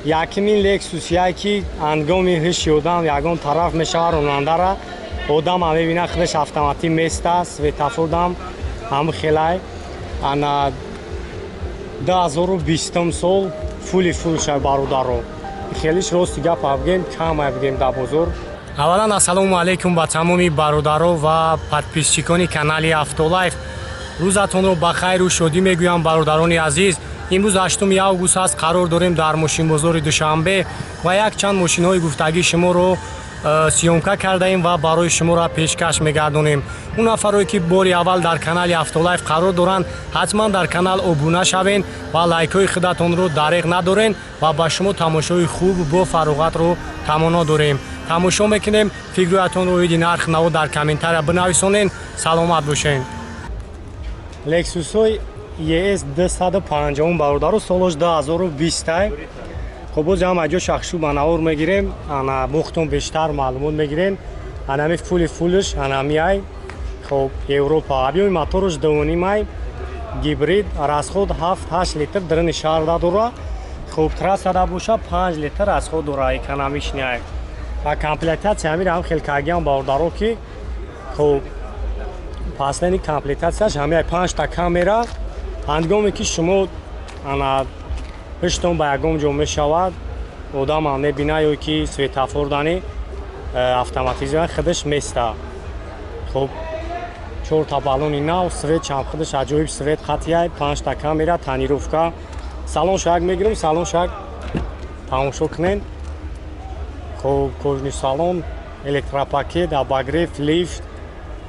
Якимин Lexus яки ангоми ҳиши одам ягон тараф мешава ронандара одам ҳам мебина худаш автоматӣ места, светофордам ҳам хелай. Ана 2020 сол фули фул шай бародаро. Хелиш рости гап бигем, кам бигем дар бозор. Аввалан ассалому алайкум ба тамоми бародаро ва подписчикони канали Автолайф. Рӯзатонро ба хайру шодӣ мегӯям бародарони азиз. Имрӯз 8 август аст, қарор дорем дар мошинбозори Душанбе ва якчанд мошинҳои гуфтагии шуморо съёмка кардаем ва барои шуморо пешкаш мегардонем. Он нафарое ки бори аввал дар канали Автолайф қарор доранд, ҳатман дар канал обуна шавен ва лайкҳои худатонро дареғ надорен ва ба шумо тамошои хуб бо фароғатро таманно дорем. Тамошо мекунем, фикрҳоятонро оиди нарх наво дар комментария бинависонен. Саломат бошен. Lexus-ҳои ES 250 бародаро, солаш 2020. Хоб, боз ҳам аҷо шахшу ба навор мегирем, ана бухтон бештар маълумот мегирем. Анами фули фулш анами ай. Хоб, Европа объёми мотораш 2.5 ай, гибрид, расход 7-8 литр даруни шаҳр дора. Хоб, трассада боша 5 литр расход дора, экономичный ай. Ва комплектатсия ҳамира ҳам хел кардиам бародаро ки хоб последний комплектатсияш ҳамин 5 та камера. Ҳангоме ки шумо ана ҳиштон ба ягон ҷо мешавад, одам ҳам мебина ё ки светофор дани автоматизм худаш места. Хоб, 4 та баллони нав, свет чам худаш аҷоиб свет қатъияй, 5 та камера, тонировка. Салон шак мегирем, салон шак тамошо кунен. Хоб, кожный салон, электропакет, обогрев, лифт,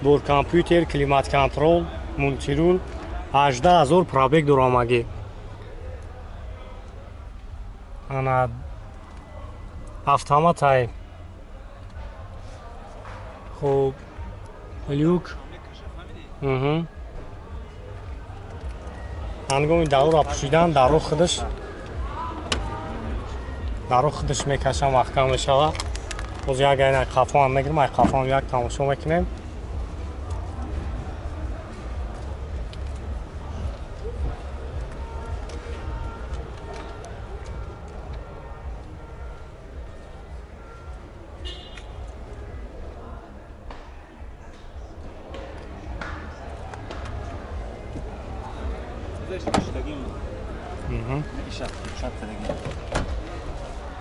бор компютер, климат-контрол, мультирул. 18,000 пробег дорамаги. Ана автомат ай. Хоб, люк. Ҳангоми дарро пӯшидан дарро худаш мекашам, маҳкам мешавад. Боз як айна қафоам мегирем, ай қафоам як тамошо мекунем.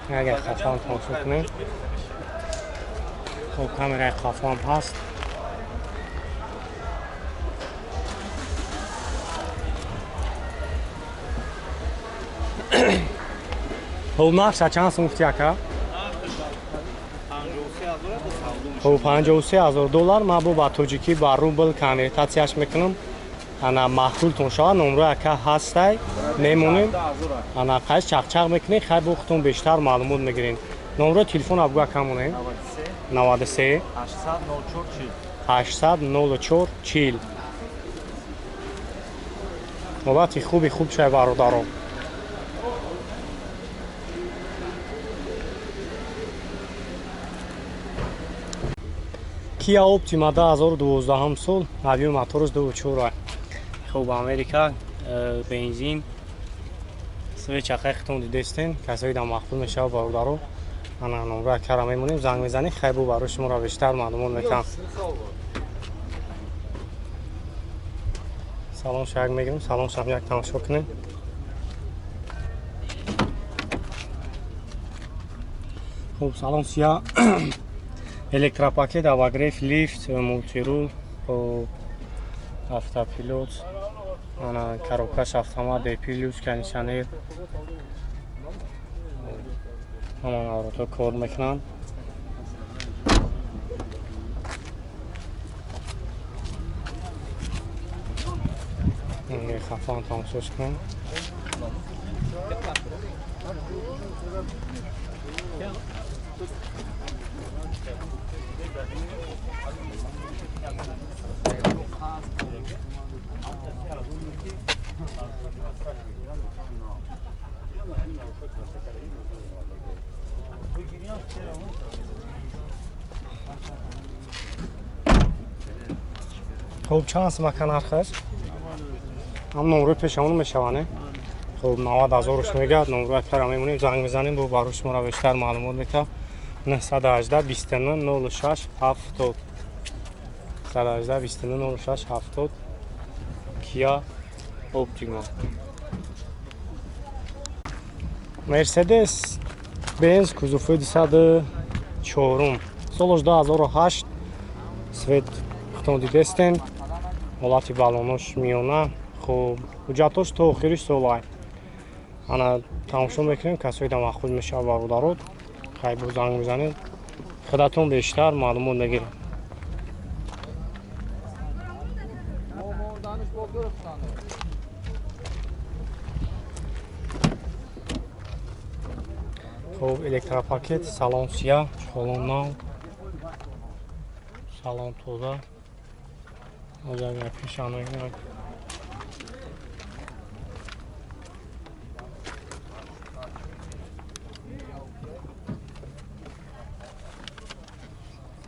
Агар қафоам тамошо кунем. Хоб, камераи қафоам ҳаст. Хоб, нархша чанд сум гуфти ака? Хоб, 53,000 доллар. Ман бо ба тоҷикӣ ба рубл конвертатсияш мекунам. Ана маҳсултон шава, номрои ака ҳастай, мемонем. Ана қайс чақчақ мекунед, хай бо худтон бештар маълумот мегирен. Номрои телефон абгу ака монем. 93 800 04 40. Ҳолати хуби хуб шай бародаро. Kia Optima 2012 сол, объёми мотораш 2.4. Хоб, Америка, бензин, свет чақаи худтон дидестен, касое дар маъқул мешавад бародаро. Ана номрои акара мемонем, занг мезанем, хай бо барои шуморо бештар маълумот мекунам. Салон шак мегирем, салон шак як тамошо кунем. Хоб, салон сия, электропакет, обогрев, лифт, мультирул, автопилот, ана коробкаш автомат, D+, кондиционер. Ҳамон аврото кор мекунанд. Хафон тамошош кунем. Хоб, чанд сум ака нархаш? Ҳам номрои пешамон мешаване. Хуб 90 ҳазорш мегӯяд, номро кара мемонем, занг мезанем, бо барои шуморо бештар маълумот мета. 918 29 06 70 918 29 06 70 Kia Optima. Mercedes Benz кузови 204 солаш 2008 свет хутон дидестен, ҳолати балонош миёна. Хуб ҳуҷҷатош то охири солай. Ана тамошо мекунем, касое да маъқул мешавад бародарот, хай бо занг мезанед, худатон бештар маълумот мегиред. Хуб электропакет, салон сия, чолон нав, салон тоза. Озага пешана.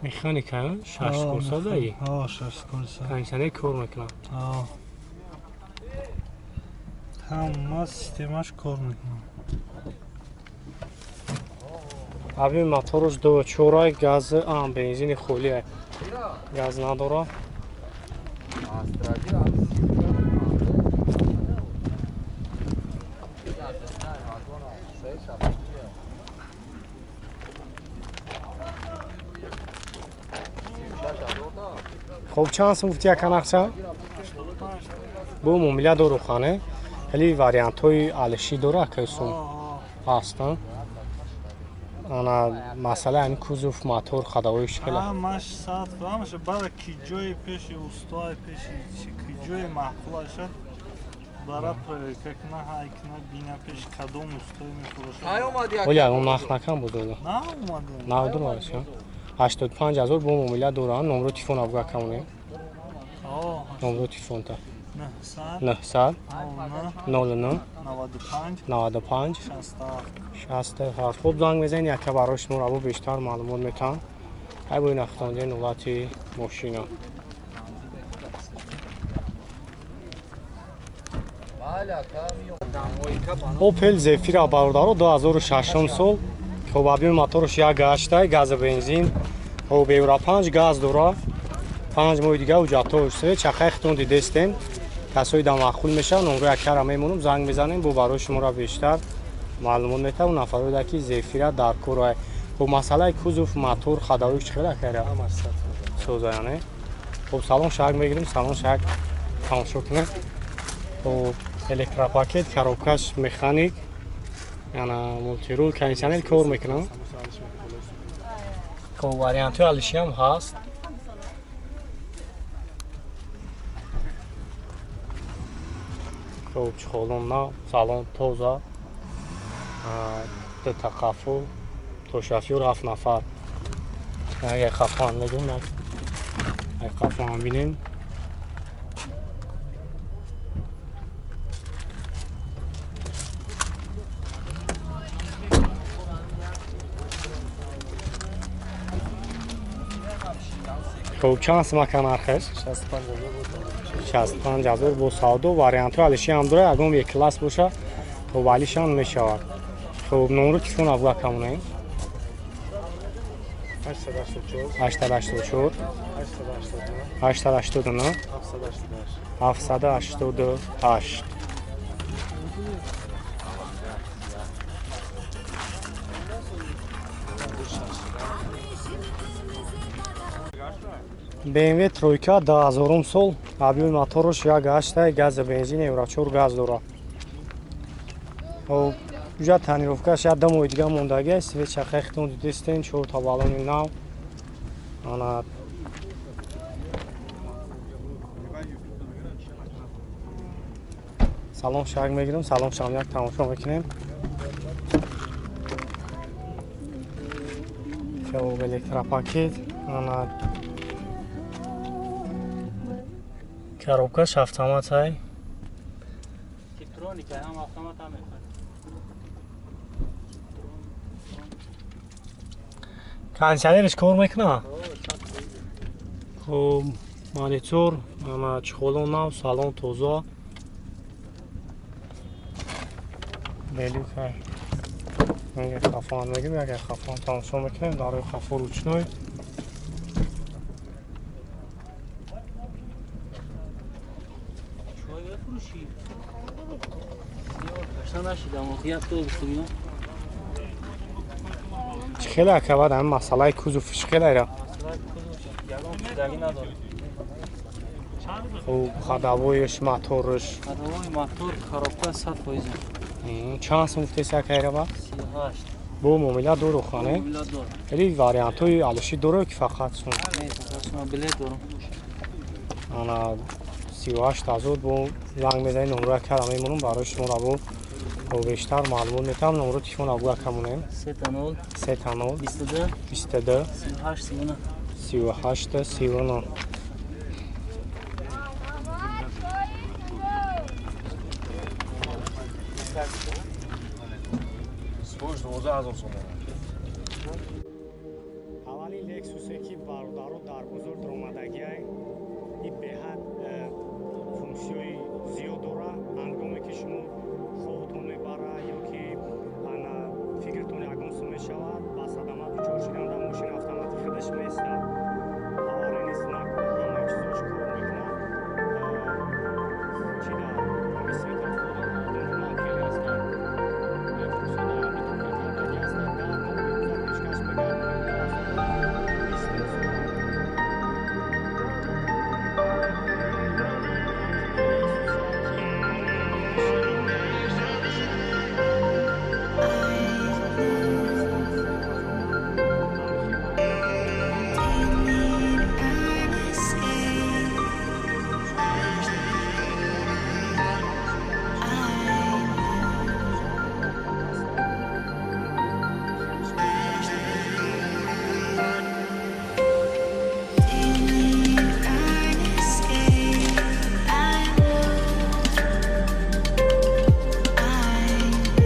Механика 6 курса даи? Ҳа, 6 курса. Кондиционер кор мекунад? Ҳа. Ҳама системаш кор мекунад. Аби моторш 2.4 газ, бензини холӣ, газ надора. Хуб чанд сум гуфти яка нақша? Бо муомила дору хане. Хеле вариантҳои алишӣ дора акаи сум ҳастанд. Ана масъала ҳамин кузов, мотор, ходовоиш хеле. Ҳамаш сад ҳамаш бара ки ҷои пеши устои пеши ки ҷои маъқулаша бара проверка кна, ҳай кна, бина пеш кадом устои мефурӯшад. Оли ягон нарх накам буд ола? На омада. Надураш. 85 ҳазор бо муомила доранд. Номро телефон абга камонем. Номро телефонта. 900 09 95 95 67. Хуб занг мезанед, яка барои шумо або бештар маълумот метаҳам. Ай бо нахтонди ҳолати мошина. Opel Zafira бародаро 2006 сол. Хуб абим моторш 1.8 газ бензин. Хуб Евро 5 газ дора. 5 моҳи дига ҳуҷҷатҳош се чақаи хитон дидестен. Касои да маъқул мешаванд, номро якара мемонам, занг мезанем, бо барои шуморо бештар маълумот метавон. Нафарода ки Зефира дар кор. Хуб масъалаи кузов, мотор, ходовоиш чӣ хел акара? Соза яъне. Хуб салон шак мегирем, салон шак тамошо кунем. Хуб электропакет, коробкаш механик, яна мултирул, кондиционер кор мекунам. Хуб вариантҳои алишӣ ҳам ҳаст. Хуб чехолон нав, салон тоза, ду тақафу, то шофёр 7 нафар. Як қафо ҳам мегӯм, як қафо ҳам бинем. Хуб чанд сумака нархаш? 65 ҳазор бо савдо. Вариантҳои алишӣ ҳам дорад, ягон як класс боша, хуб алишам мешавад. Хуб номро телефон абга камонаем. 884 889 788. BMW тройка 2000 сол, объёми моторш 1.8 газ бензин Евро 4 газ дорад. Хуб уҷа тонировкаш як ду моҳи дига мондагӣ аст. Свет чақаи хитон дидестен, 4 та баллони нав. Ана салон шак мегирем, салон шам як тамошо мекунем. Хуб электропакет, ана коробкаш автомат ай. Типтроника ҳам автомат ҳам мехоҳад. Кондиционерш кор мекунад? Хуб монитор, ана чехолон нав, салон тоза. Белюка. Мега хафон мегим, агар хафон тамошо мекунем, дар рӯи хафо ручной. Чӣ хеле акабад ҳамин масъалаи кузовш хеле ра? Хуб, ходовоиш, моторш. Ходовой мотор коробка 100%. Чанд сум гуфтеси акайра ба? 38. Бо муомила дору хане? Муомила дору. Хеле вариантҳои алиши дору ки фақат сум? Не, фақат сум билет дорум. Ана 38 ҳазор бо занг мезанед, номро кара мемонам барои шумо бо бештар маълумот метавам. Номро телефон абу акамонем. 3 0 3 0 22 22 38 39 38 39. Аввалин Лексусе ки бародаро дар бозор даромадагиай, и беҳад функсияи зиёд дора. Ҳангоме ки шумо хобтон мебарад.